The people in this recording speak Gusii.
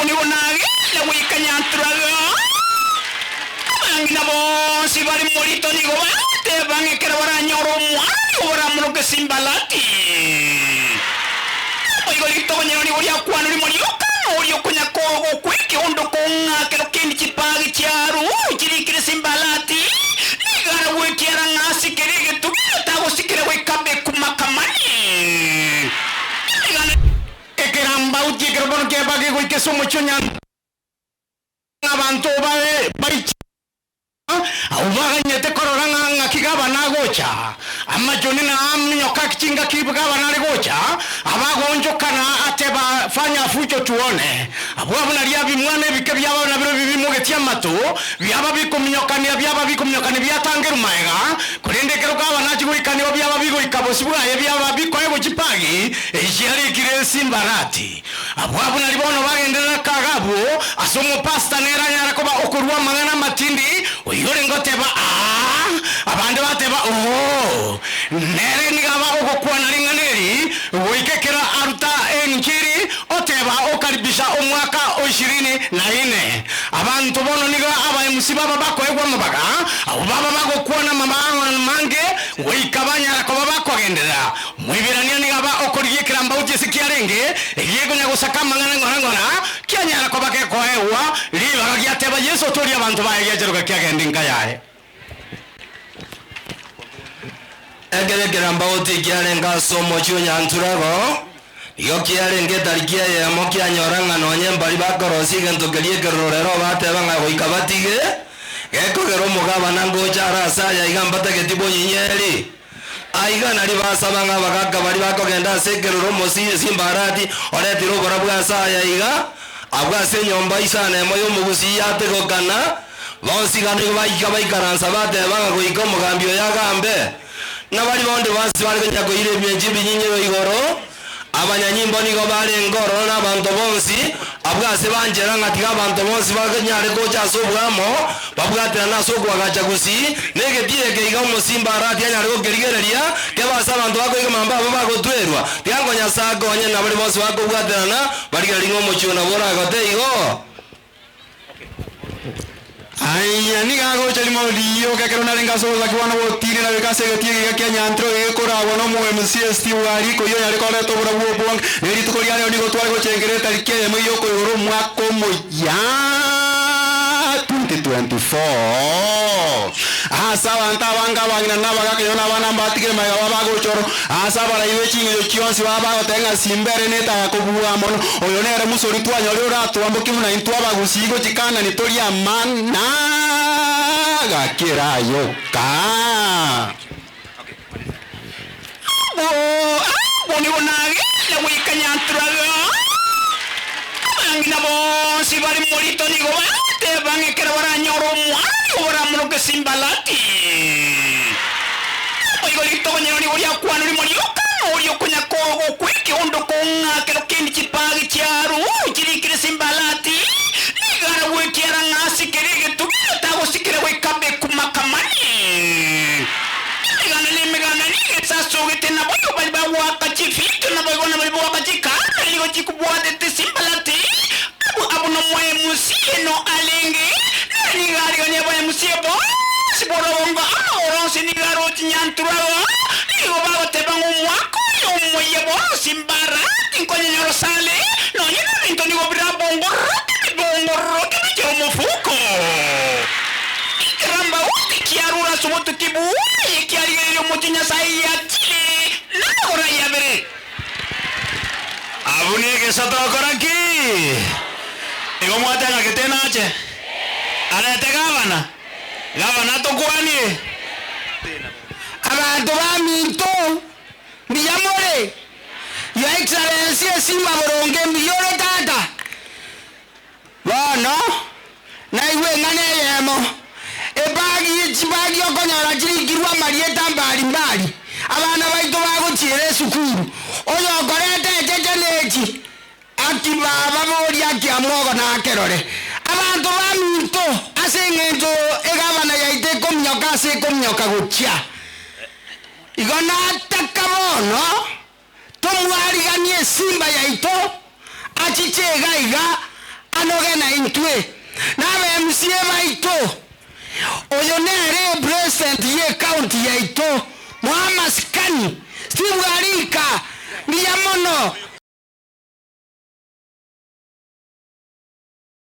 nigo nagenda goika Nyanturaga. Abang'ina bonsi bare morito nigo bagoteeba ng'a ekero baranyore omwana nigo baramoroke Simbalati. Naboigo ritogonyero nigo riakwanwa rimo rioka ng'a oria okonya kogokwa ekeondo kong'a kero kende chipagi chiarure chirikire Simbalati, nigo aragwe ekiara ng'a asikere egetugi tagosikera goika Bekumakamani. Emegano. Ekerambauti ekero bono kiaba gegoika ase omochie o Nyanza, abanto baye baichire, abwo baganyete korora ng'a ng'aki gavana agocha. Amachoni na aminyoka chingaki gavana are gocha, abagoonchokana ateba, Fanya fujo tuone. Abwo abwo nario abimwana ebike biaba nabirobio bimogetie amato, biaba bikominyokania, biaba bikominyokania biatangerwa magega, korende ekero gavana achia goika nigo biaba bigoika bosio bwaye biaba bikoegwa chipagi echiarikire simbarati. Abwo abwo nario bono bagenderera kaga abwo ase omopastor nere anyare koba okorua amang'ana amatindi, oyio orenge goteba Aa, abande bateba Oo. Nere nigo aba ogokwana ring'ana eri goika ekero aruta enchiri, oteba okaribisha omwaka o ishirini na ine. Abanto bono nigo abaemusi baba bakoegwa amabaga, abwo baba bagokwana amang'ana amange goika banyara koba bakogenderera. Moibirania nigo aba okorigia ekerambauti ase kiarenge, egekonya gosaka amang'ana ng'ora ng'ora, kianyara koba gekoegwa ribaga giateba Yeso otorie abanto baye giacheroka kiagenda enka yaye. Ekero ekerambauti kiarenge ase omochie o Nyanturago, nigo kiarenge etariki eyemo kianyora ng'a nonye mbaria bakorosia egento keria ekerorero bateba ng'a goika batige, gekogera omogabana ngocha are ase aya iga mbatageti bonyinyeri. Aiga nario basaba ng'a abagaaka baria bakogenda ase ekeroro omosie Simbarati oretire oborabu ase aya iga, abwo ase enyomba isano emo y'omogusii yategokana, bonsi iga nigo baika baikaransa bateba ng'a goika omogambi oyo agambe. Na baria bonde bonsi bare konya koira ebienchi ebinyinyiro igoro, Abanyanyimbo nigo barenge ororo nabanto bonsi, abwo ase banchera ng'a tiga abanto bonsi banyare gocha ase oboamo, babwaterane ase okoagacha gusii, na egetii eke iga omosimba arati anyare gokerigereria, kebe ase abanto bakoiga mambia abo bagotwerwa. Tiga ngo Nyasae akonye na baria bonsi bakobwaterana, barigererie ng'a omochie oyo nabo oragote igo. Aya nigo agocha rimo rioka ekero narenge ase obosaki bwane obotiiri na goika ase egetii egiya kia Nyantiro gekoragwa n'omo MC Steve Wariko oyio onyare koreta oborabu obonge. Ne rituko ria rero nigo tware gochengera etariki eyemo y'okoigora omwaka omoyia 2024. Ase abanto abange abang'ina na abagaka inwe na abana mbatigire magega babo bagocha oro. Ase abarai be ching'encho chionsi baba bagoteba ng'a simba ere netaya kobua mono. Oyo nere Musa oria twanyorire oratwambokie buna intwe abagusii gochia Kanani torie amana gaki erayoka. Abwo abwo nigo nagenda goika Nyanturaga. Abang'ina bonsi bare morito nigo bagoteba ng'a ekero baranyore omwana nigo baramoroke Simbalati. Naboigo ritogonyero nigo riakwanwa rimo rioka ng'a oria okonya kogokwa ekeondo kong'a kero kende chipagi chiarure chirikire Simbalati, nigo aragwe ekiara ng'a asikere egetugi tagosikera goika Bekumakamani. Emeganda na emeganda nigo esasogete, naboigo baria bagoaka chifiito, naboigo na baria bagoaka chikanda nigo chikobwatete Simbalati. Abwo abwo nomoemusie no arenge, nere nigo arigania abaemusie bonsi b'orogongo amagoro onsi nigo aroche nyanturaro. Nigo bagoteba ng'a omwaka oyo omoyia bonsi mbarati nkonyenya orosale, nonya nebinto nigo birabongororoke bibongororoke biche omofuko. Ekerambauti kiarure ase obotuki bwaye kiarigereria omochie Nyasae yachire namagoro aye abere. Abwo negesato okora ki? Igo mwateba ng'a getenache arete gavana, gavana atokwanie. Abanto baminto, mbuya more? Your Excellency esimba boronge mbuya ore tata? Bono naigwe eng'ana eyemo, ebagi ye chibagi okonyora chirikirwe amarieta mbari mbari, abana baito bagochiera esukuru, oyokoreta echeche nechi, aki baba boria aki amwogo nakerore. Abanto baminto, ase eng'encho egavana yaito ekominyoka ase ekominyoka gochia. Igo nataka bono Tomwariganie esimba yaito, achiche iga iga, Banoge naintwe, na aba MCA baito. Oyo nere epresident ye ecounty yaito, moe amasikani. Steve Arika, mbuya mono.